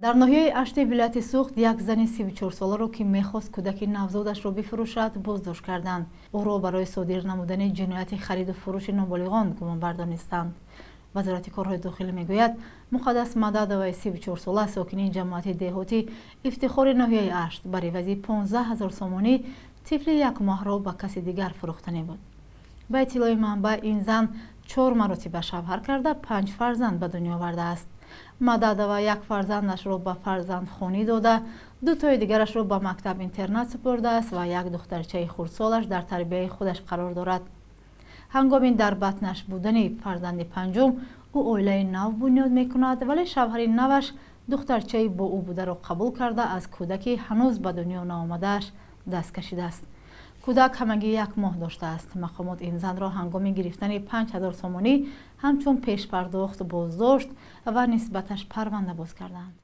Дар ноҳияи Ашти вилояти Суғд як зани 34-соларо, ки мехост кӯдаки навзодашро бифурӯшад, боздошт карданд. Ӯро барои содир намудани ҷинояти хариду фурӯши ноболиғон гумонбар донистанд. Вазорати корҳои дохилӣ мегӯяд, Муқаддас Мададоваи 34-сола, сокини ҷамоати деҳотӣ Ифтихори ноҳияи Ашт, бар ивази 15 ҳазор сомонӣ тифли якмоҳро ба каси дигар фурӯхтанӣ буд. Ба иттилои манбаъ, ин зан чор маротиба шавҳар карда, панҷ фарзанд ба дунё овардааст. Мададова як фарзандашро ба фарзандхонӣ дода, дутои дигарашро ба мактаб интернат супурдааст ва як духтарчаи хурдсолаш дар тарбияи худаш қарор дорад. Ҳангоми дар батнаш будани фарзанди панҷум, ӯ оилаи нав бунёд мекунад, вале шавҳари наваш духтарчаи бо ӯ бударо қабул карда, аз кӯдаки ҳанӯз ба дунё наомадааш даст кашидааст. Кӯдак ҳамагӣ як моҳ доштааст. Мақомот ин занро ҳангоми гирифтани 5000 сомонӣ ҳамчун пешпардохт боздошт ва нисбаташ парванда боз карданд.